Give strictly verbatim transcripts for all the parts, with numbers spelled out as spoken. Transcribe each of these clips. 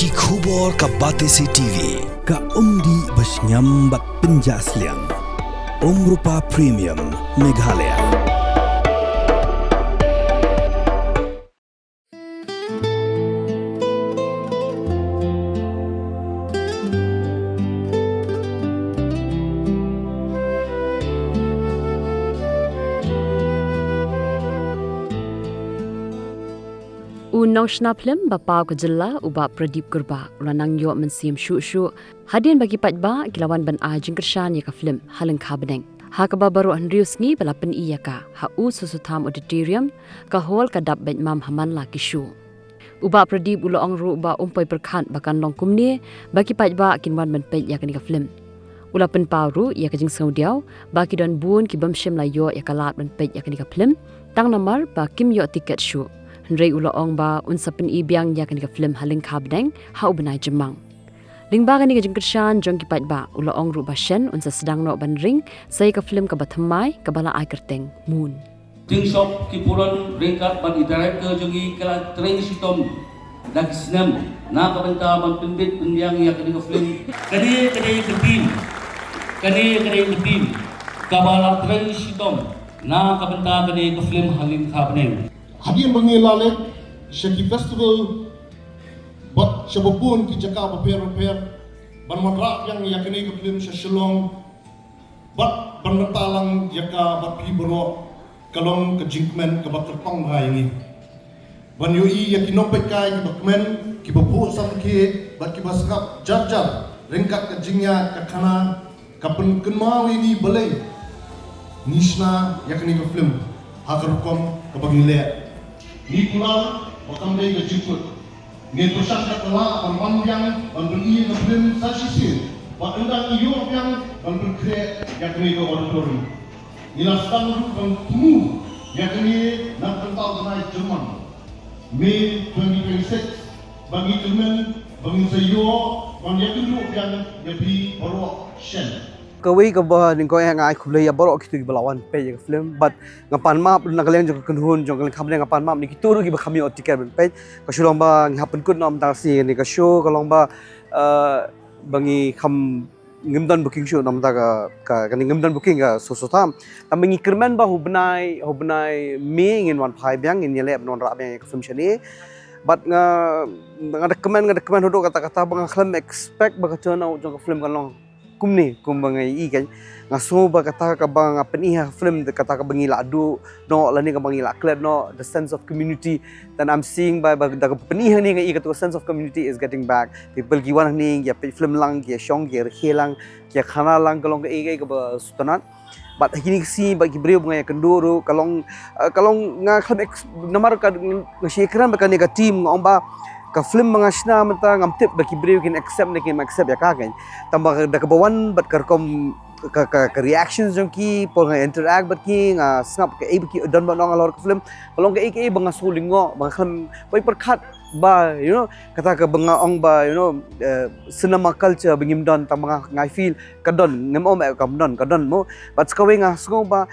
Ki khubor ka Batesi T V, ka umdih ba shngiam bad pynjah sliang. Umrupa Premium, Meghalaya. U nongshna phlim ba paw ka jylla, u Bah Pradip Kurbah, u la nang ïoh mynsiem shuh shuh hadien ba ki paidbah ki la wan ban ai jingkyrshan ïa ka phlim ha lyngkha bneng, ha kaba baroh hynriew sngi ba la pyni ïa ka ha U Soso Tham Auditorium, ka hall ka dap beit mam ha man la ki shu. U Bah Pradip u la ong ruh ba um poi pyrkhat ba kan long kumne ba ki paidbah kin wan ban peit ïa kane ka phlim. U la pynpaw ruh ïa ka jingsngewdiaw ba ki don bun ki bym shym la ïoh ïa ka lad ban peit ïa kane ka phlim, tang namar ba kim ïoh tiket shuh. Hynrei u la ong ba un sa pyni biang ïa kane ka phlim ha lyngkha bneng ha u bnai Jymmang. Lyngba kane ka jingkyrshan jong ki paidbah, u la ong ruh ba shen un sa sdang noh ban ring sa ïa ka phlim kaba thymmai kaba la ai kyrteng Moon. Jingshop ki puron ryngkat bad i director jong ngi ki la trei shitom da ki snem na ka bynta ban pynbit pynbiang ïa kane ka phlim. Kane ka dei ka team, kane ka dei ka team kaba la trei shitom na ka bynta kane ka phlim ha lyngkha bneng. Hadien ba ngi la leit sha ki festival bad sha ba bun ki jaka bapher bapher ban wanrah biang ïa kane ka phlim sha Shillong bad ban bynta lang ïa ka bad phi baroh, ka long ka jingkmen kaba kyrpang bha ïa ngi. Ban ïohi ïa ki nongpeitkai kiba kmen, kiba buh samrkhie bad kiba sngap jar jar ryngkat ka jingïaid ka khana, ka pynkynmaw ïa ngi balei ngi shna ïa kane ka phlim ha ka rukom kaba ngi leh. Ngi kular ba kam dei ka jingkut. Ngi pyrshang katba lah ban wan biang ban pyni ïa ka phlim sa shisien, ba ynda ngi ïoh biang ban pynkhreh ïa kane ka auditorium. Ngi la sdang ruh ban thmu ïa kane na ka bynta u bnai Jymmang, May twenty twenty-six, ba ngi kyrmen ba ngin sa ïoh ban ïakynduh biang ïa phi baroh shen. Kawei kaba nyngkong, eh, nga ai khublei ïa baroh kito kiba la wan peit ïa ka phlim, bad nga pan map na ka liang jong ka kynhun jong ka lyngkha bneng, nga pan map na kito ruh kiba kham ïoh tiket ban peit. Ka shu long ba ngi hap pynkut noh mynta ka sngi ïa kane ka show, ka long ba, eh, ba ngi kham, ngim don booking shuh na mynta ka, ka, kane ngim don booking ka Soso Tham. Tangba ngi kyrmen ba ha u bnai, ha u bnai May ngin wan phai biang, ngin ïaleh ban wanrah biang ïa ka phlim shane. Bad nga, nga da kmen, nga da kmen haduh katta katta ba nga khlem expect ba ka turnout jong ka phlim kan long kumne, kumba nga ïohi kan. Nga sngew ba kata kaba nga pyni ha phlim, kata kaba ngi la duh noh lane kaba ngi la klet noh, the sense of community that I'm seeing ba, ba da ka pyni hangne nga ïohi kata ka sense of community is getting back. People ki wan hangne, ki ïa peit phlim lang, ki ïa shong, ki ïa rkhie lang, ki ïa khana lang, ka long kaei kaei kaba sngewtynnat. Bad ha kine ki sngi ba ki briew ba nga ïakynduh ruh, ka long, eh, ka long nga khlem ex-, namar ka, nga shu ïakren bad kane ka team, nga ong ba ka phlim ba nga shna mynta ngam tip ba ki briew kin accept ne kim accept ïa ka kan. Tangba da kaba wan bad ka rukom ka, ka, ka reaction jong ki, por nga interact bad ki, nga sngap kaei ba ki don ban ong halor ka phlim, ka long kaei kaei ba nga sngewlyngngoh, ba nga khlem poi pyrkhat ba, you know, kata kaba nga ong ba, you know, eh, cinema culture ba ngim don, tangba nga, nga feel ka don, ngam ong ba kam don, ka don mo. Bad sa kawei nga sngew ba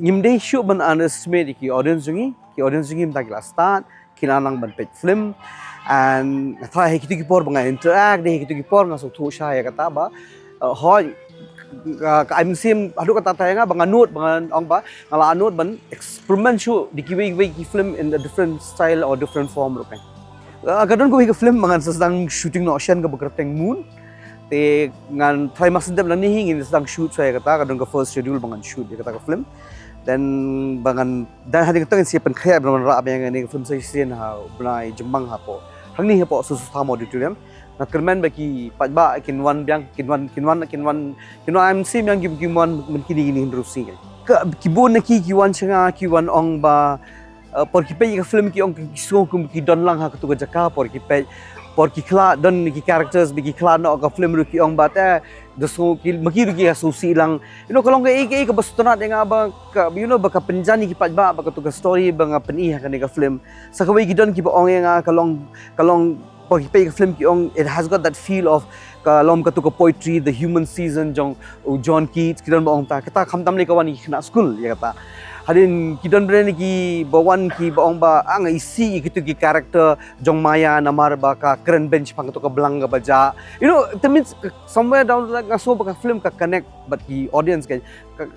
ngim dei shuh ban underestimate ïa ki audience jong ngi, ki audience jong ngi mynta ki la start, ki la nang ban peit phlim. And nga tharai ha kito ki por ba nga interact, dei ha kito ki por nga sngewthuh shai ïa kata ba, eh, hooid, ka, ka ai mynsiem haduh katta katta ïa nga ba nga nud, ba nga ong ba nga la nud ban experiment shuh da kiwei kiwei ki phlim in a different style or different form ruh kan. Ah, ka don kawei ka phlim ba ngan sa sdang shooting noh shen kaba kyrteng Moon. Te ngan try, ma sdang nangne hi ngin sdang shoot sa ïa kata, ka don ka first schedule ba ngan shoot ïa kata ka phlim. Then ba ngan, dan hadien kata ngin sa pynkhreh ban wanrah biang ïa kane ka phlim sa shisien ha u bnai Jymmang hapoh, hangne hapoh Soso Tham Auditorium. Nga kyrmen ba ki paidbah kin wan biang, kin wan, kin wan, kin wan, kin wan ai mynsiem ïa ngi, kin wan man kine kine hynriew sngi. Ka, ki bun na ki, ki wan sha nga, ki wan ong ba, eh, por ki peit ïa ka phlim ki ong ki sngew kum ki don lang ha katu ka jaka, por ki peit, por ki khlad, don ki characters ba ki khlad noh ha ka phlim ruh ki ong ba te, da sngew ki, ma ki ruh ki ïa sngewsih lang. You know, ka long kaei kaei kaba sngewtynnat ïa nga ba ka, you know, ba ka pynjan ïa ki paidbah ba katu ka story ba nga pyni ha kane ka phlim. Sa kawei ki don kiba ong ïa nga ka long, ka long, por ki peit ïa ka phlim ki ong, it has got that feel of, ka long katu ka poetry, The Human Season jong u John Keats, ki don ba ong ta, kata khamtam lei ka wan ïa ki khynnah skul ïa kata. Hadien ki don bynriew kiba wan kiba ong ba, ah, nga isih ïa kitu ki character jong Maya namar ba ka kren beiñ shaphang katu ka blang kaba jah. You know, that means somewhere down the line nga sngew ba ka film ka connect bad ki audience ka. Ka,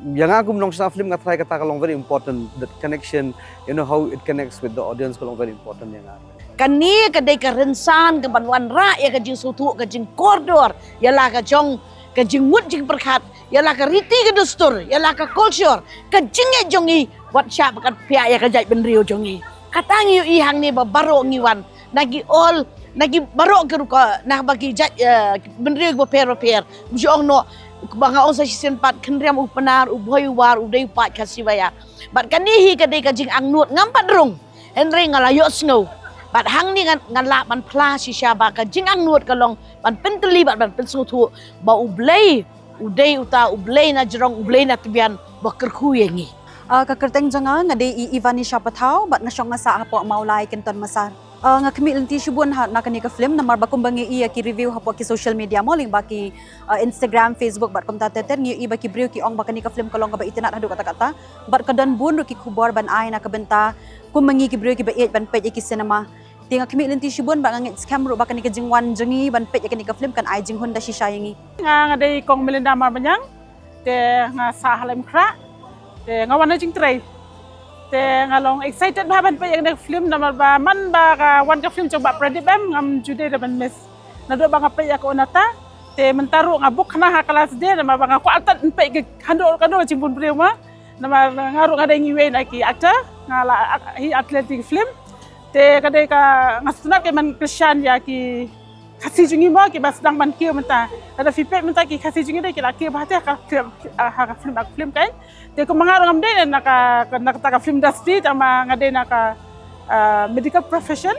ïa nga kum nongshna film nga try kata ka long very important, that connection, you know, how it connects with the audience ka long very important ïa nga. Kane ka dei ka rynsan kaban wanrah ïa ka jingsngewthuh, ka jingkordor ïa la ka jong ka jingmut jingpyrkhat, ïa la ka riti ka dustur, ïa la ka culture, ka jingngeit jong ngi, wat shah ba kan pynïaid ïa ka jaitbynriew jong ngi. Kata ngi ïohi hangne ba baroh ngi wan na ki ol, na ki baroh ki rukom, na ba ki jait, eh, bynriew bapher bapher. Bshu ong noh, ba nga ong sa shisien pat, khynriam u Pnar, u Bhoi u War, u dei u paid Khasi ba ïa. Bad kane hi ka dei ka jingangnud, ngam pat rung. Hynrei nga la ïohsngew. Bad hangne ngan, ngan lah ban phla shisha ba ka jingangnud ka long ban pyntylli bad ban pynsngewthuh ba U Blei u dei uta U Blei na jrong, U Blei na tbian ba kyrkhu ïa ngi. Ah, ka kyrteng jong nga, nga dei i Ivanisha Pathaw, bad nga shong nga sah hapoh Mawlai Kynton Massar. Ah, nga khmih lynti shibun ha, na kane ka film, namar ba kumba ngi ïohi ïa ki review hapoh ki social media mo lyngba ki, ah, Instagram, Facebook, bad kumta ter ter, ngi ïohi ba ki briew ki ong ba kane ka film ka long kaba itynnad haduh katta katta. Bad ka don bun ruh ki khubor ban ai na ka bynta kum ma ngi ki briew kiba ïeit ban peit ïa ki cinema. Te nga khmih lynti shibun bad nga ngeit skhem ruh ba kane ka jingwan jong ngi ban peit ïa kane ka film kan ai jinghun da shisha ïa ngi. Nga, nga dei Kong Melinda Marbaniang. Te nga sah ha Laitumkhrah. Te nga wan na jingtrei. Te nga long excited bha ban peit ïa kane ka film namar ba man ba ka wan ka film jong Bah Pradip em ngam ju dei da ban miss. Naduh ba nga peit ïa ka Onata. Te mynta ruh nga book khnang ha ka last day namar ba nga kwah tat ban peit ka hangno hangno ka jingbun briew ma. Namar nga ruh nga dei ngi wei na ki actor, nga la ak-, hi athlete ki film. Te ka dei ka, nga sngewtynnat ka ban kyrshan ïa ki Khasi jong ngi mo kiba sdang ban kiew mynta. Lada phi peit mynta ki Khasi jong ngi dei ki la kiew bha te ha ka film, ha ka film, ha ka film kan. Te kumba nga ruh ngam dei na ka, na kata ka film industry, tangba nga dei na ka, ah, medical profession.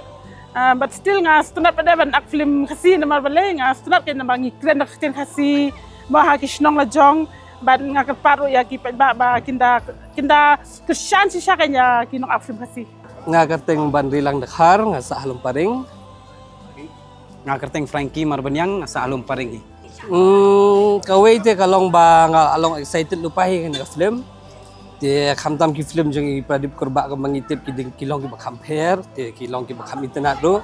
Ah, but still nga sngewtynnat pat ban act film Khasi namar balei nga sngewtynnat ka namar ngi kren da ka ktien Khasi mo ha ki shnong la jong. Bad nga kyrpad ruh ïa ki paidbah ba kin da, kin da kyrshan shisha kan ïa ki nong act film Khasi. Nga kyrteng Banrilang Dkhar, nga sah ha Lumparing. Nga kyrteng Frankie Marbaniang, nga sah ha Lumparing hi. Hmm, kawei te ka long ba nga long excited lypa hi kane ka film. Te khamtam ki film jong i Pradip Kurbah kumba ngi tip ki dei ki long kiba kham pher, te ki long kiba kham itynnad ruh.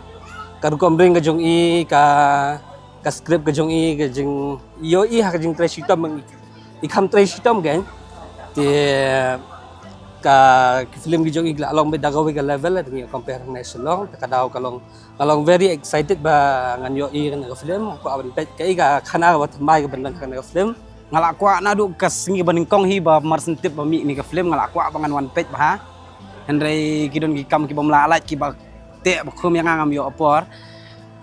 Ka rukom ring ka jong i, ka, ka script ka jong i, ka jing, ïohi ha ka jingtrei shitom ba ngi, i kham trei shitom kan. Te ka, ki film ki jong i la long beit da kawei ka level, te ngi compare hangne Shillong, te ka daw ka long, nga long very excited ba ngan ïohi kane ka film, nga kwah ban peit kaei ka khana kaba thymmai kaban don ha kane ka film. Nga la kwah naduh ka sngi ba nyngkong hi ba mar shen tip ba mih kane ka film, nga la kwah ba ngan wan peit bha. Hynrei ki don ki kam kibym lah lait kiba teh ba khum ïa nga ngam ïoh por.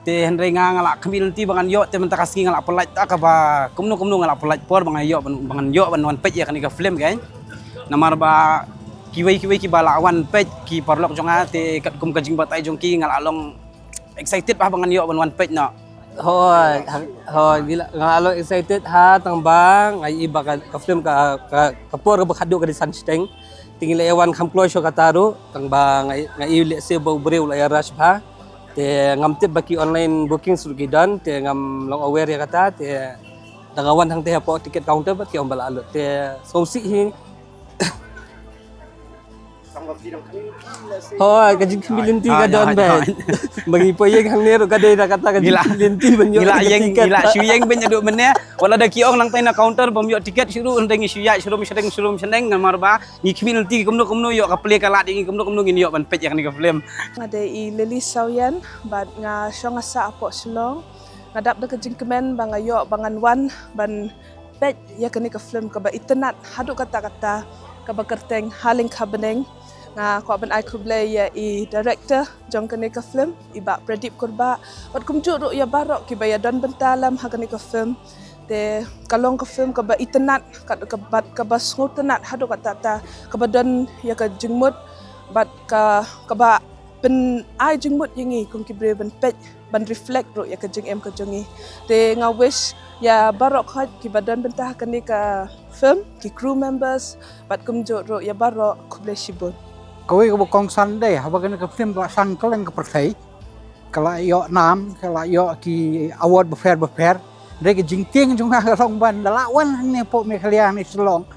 Te hynrei nga, nga la khmih lynti ba ngan ïoh, te mynta ka sngi nga la pynlait ta kaba kumno kumno nga la pynlait por ba ngan ïoh ban, ba ngan ïoh ban wan peit ïa kane ka film kan. Namar ba kiwei kiwei kiba la wan peit ki paralok jong nga, te katkum ka jingbatai jong ki nga la long excited bha ba ngan ïoh ban wan peit noh. Hooid, ha, hooid, ngi la, nga la long excited ha, tangba nga i ba ka, ka film ka, ka, ka por kaba khadduh ka dei san shiteng. Te ngi la ïa wan kham kloi shuh kata ruh, tangba nga i, nga i lehse ba u briew u la ïa rush bha. Te ngam tip ba ki online bookings ruh ki don, te ngam long aware ïa kata, te da nga wan hangtei hapoh ticket counter bad ki ong ba la lut. Te sngewsih hi. Hooid, ka jingkhmih lynti ka don bha. Ba ngi poi ïeng hangne ruh ka dei da kata ka jingkhmih lynti ban ïoh ticket. Ngi la shu ïeng beit naduh mynne. Wat la da ki ong nangtai na counter bym ïoh ticket shuh ruh, hynrei ngi shu ïaid shurum shneng shurum shneng namar ba ngi khmih lynti kumno kumno ïoh ka plie ka lad ïa ngi kumno kumno ngin ïoh ban peit ïa kane ka film. Nga dei i Lily Sawian bad nga shong nga sah hapoh Shillong. Nga dap da ka jingkmen ba nga ïoh ba ngan wan ban peit ïa kane ka film kaba itynnad haduh katta katta kaba kyrteng Ha Lyngkha Bneng. Nga kwah ban ai khublei ïa i director jong kane ka film, i Bah Pradip Kurbah, bad kumjuh ruh ïa baroh kiba ïa don bynta lem ha kane ka film. Te ka long ka film kaba itynnad, ka, ka, bad kaba sngewtynnad haduh katta katta, kaba don ïa ka jingmut bad ka, kaba pyn ai jingmut ïa ngi kum ki briew ban peit, ban reflect ruh ïa ka jingim ka jong ngi. Te nga wish ïa baroh khoit kiba don bynta ha kane ka film, ki crew members bad kumjuh ruh ïa baroh, khublei shibun. Kawei kaba kongsan dei haba kane ka film ka la shang kylleng ka pyrthei, ka la ïoh nam, ka la ïoh ki award bapher bapher. Dei ka jingtieng jong nga ka long ban da la wan hangne hapoh Meghalaya hangne Shillong,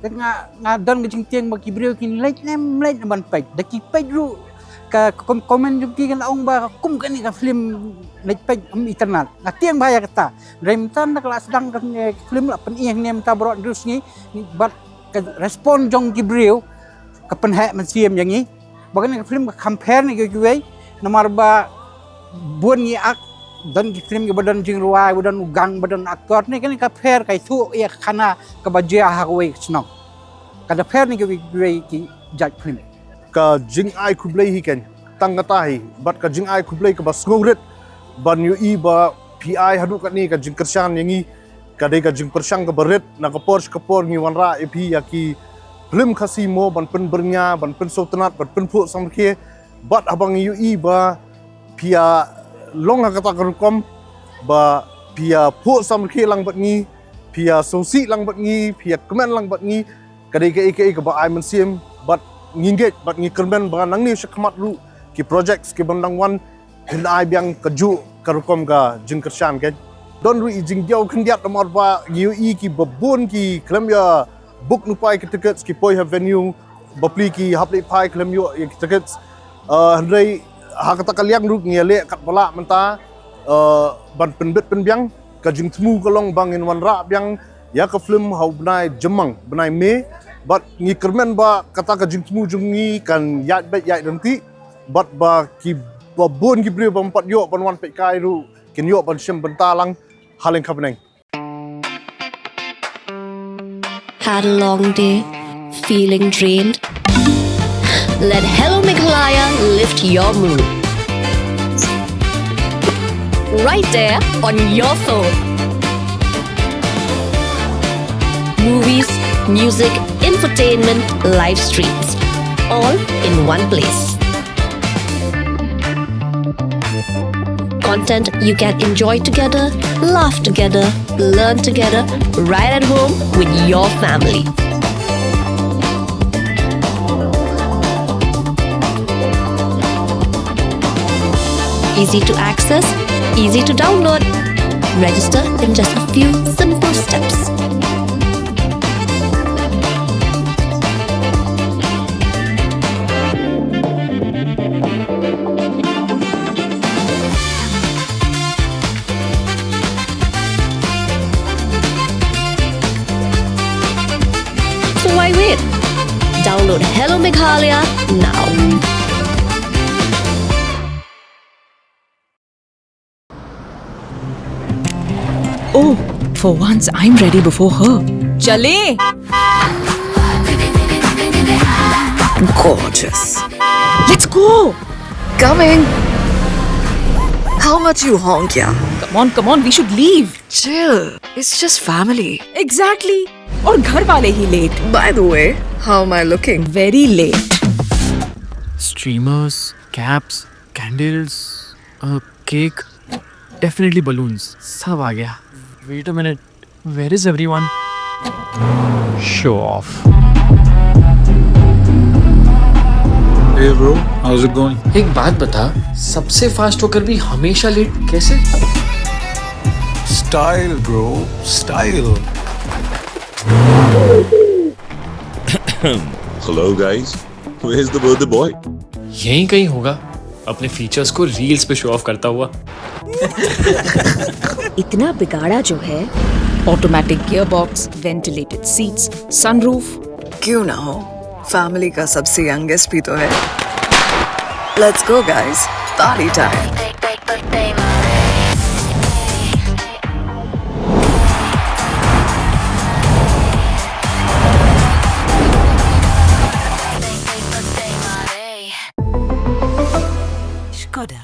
Te nga, nga don ka jingtieng ba ki briew kin leit ne em leit ban peit. Da ki peit ruh ka, ka kom-, comment jong ki kan ong ba kum kane ka film leit peit em itynnad. Nga tieng bha ïa kata. Hynrei mynta da ka la sdang kane ka film la pyni hangne mynta baroh hynriew sngi, bad ka respond jong ki briew ka pynheh mynsiem ïa ngi. Ba kane ka film ka kham pher na kiwei kiwei, namar ba bun ngi ak, don ki film kiba don jingrwai, ba don u gang, ba don actor, ne kane ka pher, ka ithuh ïa ka khana kaba jia ha kawei ka shnong. Ka da pher na kiwei kiwei ki jait film. Ka jingai khublei hi keiñ, tang kata hi, bad ka jingai khublei kaba sngewrit ban ïohi ba phi ai haduh katne ka jingkyrshan ïa ngi. Ka dei ka jingpyrshang kaba rit, na ka por sha ka por ngi wanrah ïa phi ïa ki film Khasi mo ban pynbyrngia, ban pynsngewtynnat, ban pynphuh samrkhie. Bad haba ngi ïohi ba phi ïa long ha kata ka rukom, ba phi ïa phuh samrkhie lang bad ngi, phi ïa sngewsih lang bad ngi, phi ïa kmen lang bad ngi, ka dei kaei kaei kaba ai mynsiem, bad ngi ngeit, bad ngi kyrmen ba nangne shakhmat ruh ki projects kiban dang wan kin ai biang kajuh ka rukom ka jingkyrshan keiñ. Don ruh i jingdiaw khyndiat namar ba ngi ïohi kiba bun ki khlem ïa book lypa ïa ki tickets, ki poi ha venue, bapli ki hap leit phai khlem ïoh ïa ki tickets. Eh, hynrei ha kata ka liang ruh ngi ïaleh katba lah mynta, eh, ban pynbit pynbiang. Ka jingthmu ka long ba ngin wanrah biang ïa ka film ha u bnai Jymmang, bnai May. Bad ngi kyrmen ba kata ka jingthmu jong ngi kan ïaid beit ïaid ryntih. Bad ba kiba bun ki briew bym pat ïoh ban wan peitkai ruh kin ïoh ban shim bynta lang ha lyngkha bneng. Had a long day? Feeling drained? Let Hello Meghalaya lift your mood. Right there on your phone. Movies, music, infotainment, live streams, all in one place. Content you can enjoy together, laugh together, learn together, right at home with your family. Easy to access, easy to download. Register in just a few simple steps. So why wait? Download Hello Meghalaya now. Oh, for once I'm ready before her. चलें? Gorgeous. Let's go. Coming. How much you honk, yeah? Come on, come on, we should leave. Chill. It's just family. Exactly. और घर वाले ही late. By the way, how am I looking? Very late. Streamers, caps, candles, a cake, definitely balloons. सब आ गया. Wait a minute. Where is everyone? Show off. Hey bro, how's it going? एक बात बता, सबसे फास्ट होकर भी हमेशा लेट कैसे? Style bro, style. Hello guys, where's the birthday boy? यहीं कहीं होगा, अपने फीचर्स को रील्स पे शो ऑफ करता हुआ. इतना बिगाड़ा जो है. Automatic gearbox, ventilated seats, sunroof. क्यों ना हो, फैमिली का सबसे यंगेस्ट भी तो है. Let's go guys, party time. Skoda.